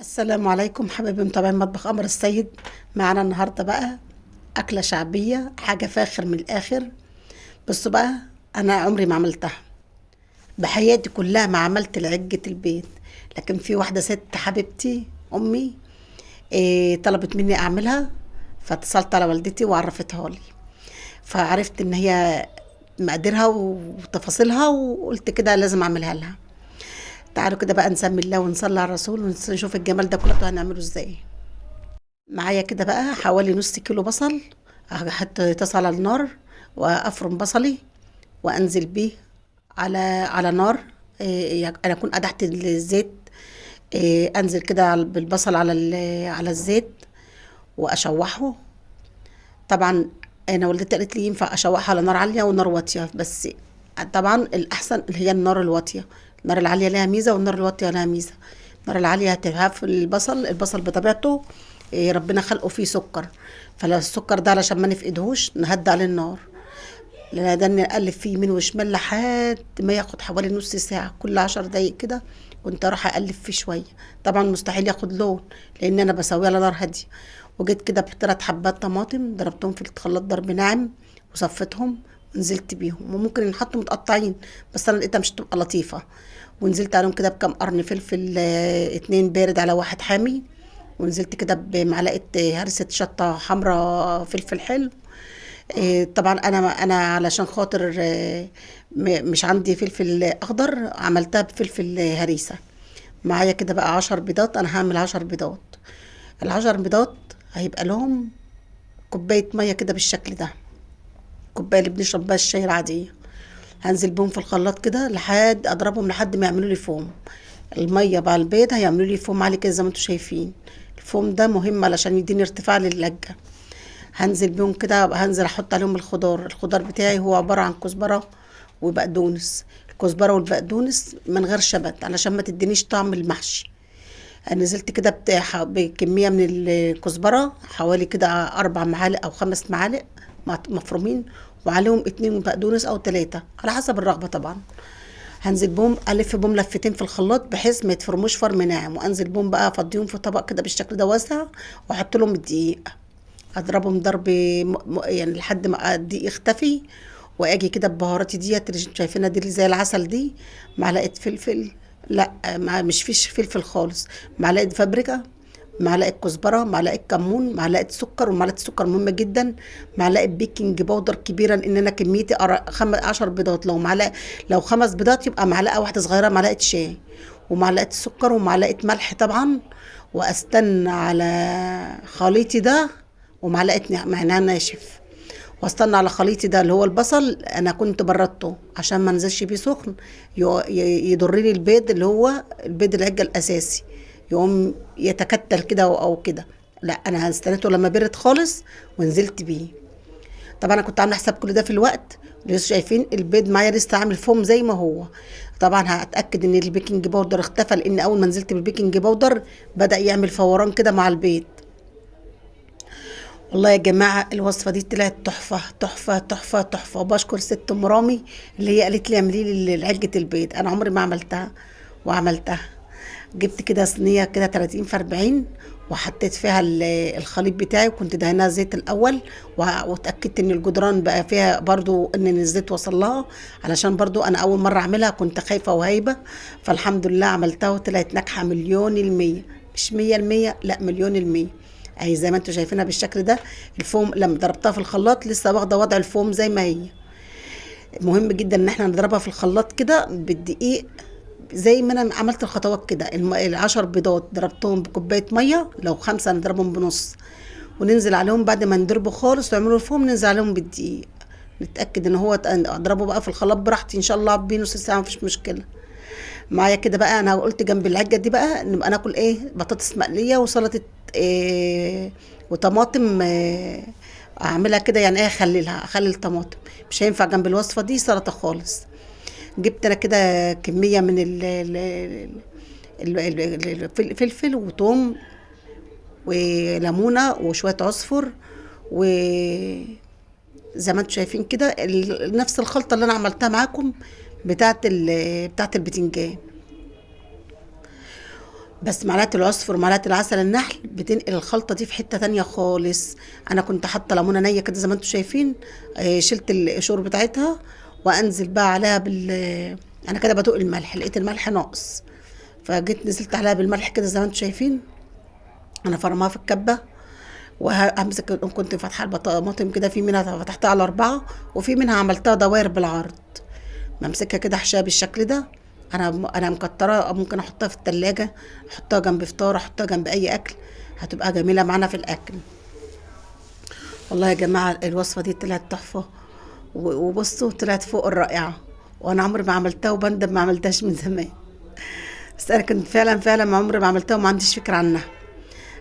السلام عليكم حبايبي متابعين مطبخ قمر السيد. معانا النهارده بقى اكله شعبية، حاجة فاخر من الاخر. بصوا بقى، انا عمري ما عملتها بحياتي كلها، ما عملت لعجة البيت، لكن في واحدة ست حبيبتي امي طلبت مني اعملها، فاتصلت على والدتي وعرفتها لي، فعرفت ان هي مقاديرها وتفاصيلها، وقلت كده لازم اعملها لها. تعالوا كده بقى نسمي الله ونصلي على الرسول ونشوف الجمال ده كله هنعمله ازاي. معايا كده بقى حوالي نص كيلو بصل، هحط طاسه على النار وافرم بصلي وانزل بيه على نار، انا اكون قدحت الزيت، انزل كده بالبصل على الزيت واشوحه. طبعا انا والدتي قالت لي ينفع اشوحه على نار عالية ونار واطية، بس طبعا الاحسن اللي هي النار الواطيه. النار العالية لها ميزة والنار الواطيه لها ميزة. النار العالية هتهف البصل، البصل بطبيعته ربنا خلقه فيه سكر، فلو السكر ده علشان ما نفقدهوش نهدي عليه النار، لان ده نقلب فيه يمين وشمال لحد ما ياخد حوالي نص ساعة، كل 10 دقايق كده كنت اروح اقلب فيه شوية. طبعا مستحيل ياخد لون لان انا بسويه على نار هادية. وجيت كده بثلاث حبات طماطم ضربتهم في الخلاط ضرب ناعم وصفتهم ونزلت بيهم، وممكن ينحطوا متقطعين بس انا لقيتها مش تبقى لطيفة. ونزلت عليهم كده بكام قرن فلفل، 2 بارد على 1 حامي، ونزلت كده بمعلقه هرسه شطه حمراء فلفل حلو. طبعا انا علشان خاطر مش عندي فلفل اخضر عملتها بفلفل هريسه. معايا كده بقى 10 بيضات، انا هعمل 10 بيضات. ال10 بيضات هيبقى لهم كوباية مية كده بالشكل ده، الكوباية اللي بنشرب بها الشاي العادية. هنزل بهم في الخلاط كده لحد اضربهم لحد ما يعملوا لي فوم. المية مع البيض هيعملوا لي فوم عالي كده زي ما انتم شايفين. الفوم ده مهم علشان يديني ارتفاع للجه. هنزل بيهم كده، هنزل احط عليهم الخضار. الخضار بتاعي هو عبارة عن كزبره وبقدونس. الكزبره والبقدونس من غير شبت علشان ما تدينيش طعم المحشي. نزلت كده بكمية من الكزبره حوالي كده 4 معالق او 5 معالق مفرومين، وعليهم 2 بقدونس او 3 على حسب الرغبة طبعا. هنزل بهم الف بهم لفتين في الخلاط بحيث ما يتفرموش فرم ناعم، وانزل بهم بقى افضيهم في طبق كده بالشكل ده واسع، واحط لهم الدقيق، اضربهم ضرب يعني لحد ما الدقيق يختفي. واجي كده ببهاراتي ديت اللي شايفينها دي اللي زي العسل دي، معلقه فلفل، لا مش فيش فلفل خالص، معلقه فابريكا، معلقه كزبره، معلقه كمون، معلقه سكر، ومعلقة سكر مهمة جدا، معلقه baking powder كبيرة لان انا كميتي 10 بيضات، لو معلقه، لو 5 بيضات يبقى معلقه واحدة صغيرة معلقه شاي، ومعلقة سكر ومعلقة ملح طبعا. واستنى على خليطي ده، ومعلقة نعناع ناشف، واستنى على خليطي ده اللي هو البصل انا كنت بردته عشان ما انزلش بيه سخن يضر لي البيض اللي هو البيض العجه الاساسي، يقوم يتكتل كده او كده. لا انا استنيته لما برد خالص ونزلت بيه. طبعا انا كنت عامله حساب كل ده في الوقت، لسه شايفين البيض معايا لسه عامل فوم زي ما هو. طبعا هتاكد ان ال baking powder اختفى، لان اول ما نزلت بال baking powder بدا يعمل فوران كده مع البيض. والله يا جماعة الوصفة دي طلعت تحفة تحفة تحفة تحفة، وبشكر ست ام رامي اللي هي قالت لي اعملي لي عجة البيض، انا عمري ما عملتها وعملتها. جبت كده صينية كده 30 في 40 وحطيت فيها الخليط بتاعي، وكنت دهناها زيت الاول، واتاكدت ان الجدران بقى فيها برضو ان الزيت وصل لها، علشان برضو انا اول مرة اعملها كنت خايفة وهايبه، فالحمد لله عملتها وطلعت ناجحة 1,000,000%، مش 100%، لا 1,000,000%. اهي زي ما انتم شايفينها بالشكل ده. الفوم لما ضربتها في الخلاط لسه واخده وضع الفوم زي ما هي. مهم جدا ان احنا نضربها في الخلاط كده بالدقيق زي ما انا عملت الخطوات كده. ال10 بيضات ضربتهم بكوبايه مية، لو 5 نضربهم بنص، وننزل عليهم بعد ما نضربه خالص ويعملوا الفوم ننزل عليهم بالدقيق، نتاكد ان هو اضربه بقى في الخلاط براحتي ان شاء الله بنص ساعة مفيش مشكلة. معايا كده بقى انا قلت جنب العجه دي بقى نبقى ناكل ايه، بطاطس مقلية وسلطة إيه وطماطم، إيه اعملها كده يعني ايه، اخللها، اخلل طماطم، مش هينفع جنب الوصفة دي سلطة خالص. جبت انا كده كمية من الفلفل وتوم وليمونه وشوية عصفر، وزي ما انتم شايفين كده نفس الخلطة اللي انا عملتها معاكم بتاعت البتنجان. بس معلقه العصفر ومعلقة العسل النحل بتنقل الخلطة دي في حتة تانية خالص. انا كنت حاطه ليمونه نيه كده زي ما انتم شايفين، شلت القشور بتاعتها وانزل بقى عليها انا كده بدوق الملح، لقيت الملح ناقص فجيت نزلت عليها بالملح كده زي ما انتم شايفين. انا فرماها في الكبه وهمسك، كنت فاتحة الطماطم كده، في منها فتحتها على 4 وفي منها عملتها دوائر بالعرض. بمسكها كده احشيها بالشكل ده. انا مكتره، ممكن احطها في التلاجة، احطها جنب فطار، احطها جنب اي اكل، هتبقى جميلة معانا في الاكل. والله يا جماعة الوصفة دي طلعت تحفة، وبصوا طلعت فوق الرائعة، وانا عمري ما عملتها وبندم ما عملتهاش من زمان، بس انا كنت فعلا فعلا عمري ما عملتها وما عنديش فكرة عنها.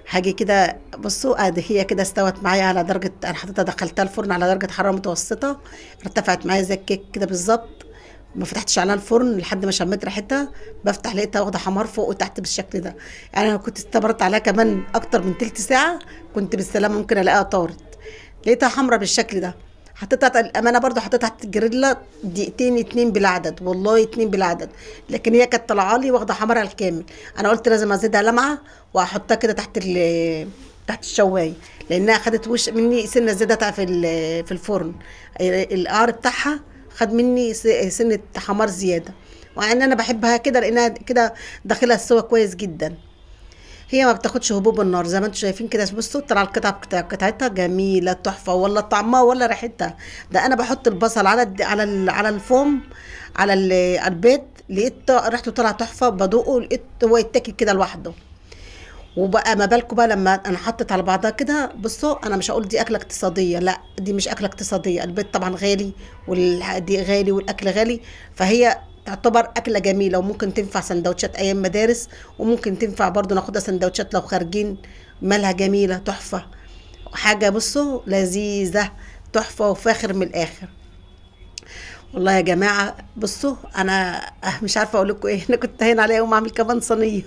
حاجة كده بصوا ادي هي كده استوت معايا على درجه، انا حطيتها دخلتها الفرن على درجه حرارة متوسطه، ارتفعت معايا زي الكيك كده بالظبط. ما فتحتش عليها الفرن لحد ما شميت ريحتها، بفتح لقيتها واخده حمار فوق وتحت بالشكل ده. انا كنت استمرت عليها كمان اكتر من تلت ساعة، كنت بالسلامة ممكن الاقيها طارت. لقيتها حمرا بالشكل ده. حطيتها الامانة برضو حطيتها تحت الجريلا دقيقتين 2 بالعدد، والله 2 بالعدد، لكن هي كانت طالعه لي واخده حمرها الكامل. انا قلت لازم ازيدها لمعة واحطها كده تحت الشوايه، لانها خدت وش مني سنة زيادة في الفرن، القعر بتاعها خد مني سنة حمار زيادة، ومع ان انا بحبها كده لانها كده داخلها السوا كويس جدا. هي ما بتاخدش هبوب النار زي ما انتم شايفين كده. بصوا طلع القطعة بتاعتها جميلة تحفة، ولا طعمها ولا ريحتها. ده انا بحط البصل على الفوم على البيض، لقيت ريحته طالعه تحفة، بدوقه لقيت هو يتاكل كده لوحده. وبقى ما بالكم بقى لما انا حطيت على بعضها كده. بصوا انا مش هقول دي اكله اقتصادية، لا دي مش اكله اقتصادية، البيض طبعا غالي والدقيق غالي والاكل غالي، فهي تعتبر اكله جميلة وممكن تنفع سندوتشات ايام مدارس، وممكن تنفع برضو ناخدها سندوتشات لو خارجين. مالها جميلة تحفة، حاجة بصوا لذيذة تحفة وفاخر من الاخر. والله يا جماعة بصوا انا مش عارفه اقول لكم ايه، انا كنت هين عليا اقوم اعمل كمان صينية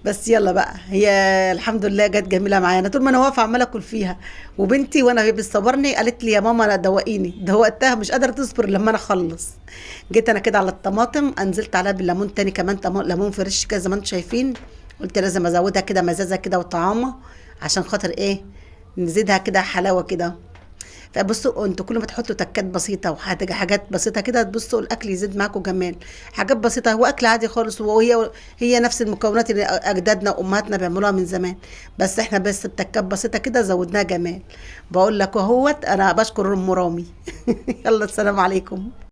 بس يلا بقى، هي الحمد لله جت جميلة معايا. انا طول ما انا واقفة عماله اكل فيها، وبنتي وانا هي بتصورني قالت لي يا ماما انا دوقيني، دوقتها مش قادرة تصبر لما انا اخلص. جيت انا كده على الطماطم، نزلت عليها بالليمون تاني كمان، ليمون فريش كده زي ما انتم شايفين. قلت لازم ازودها كده مزازه كده وطعامه عشان خاطر ايه، نزيدها كده حلاوة كده. فبصوا انتوا كل ما تحطوا تكات بسيطة وحاجات بسيطة كده، تبصوا الاكل يزيد معاكم جمال. حاجات بسيطة، هو اكل عادي خالص، وهي نفس المكونات اللي اجدادنا وامهاتنا بيعملوها من زمان، بس احنا بس بتكات بسيطة كده زودناها جمال. بقول لك اهوت انا بشكر ام رامي يلا السلام عليكم.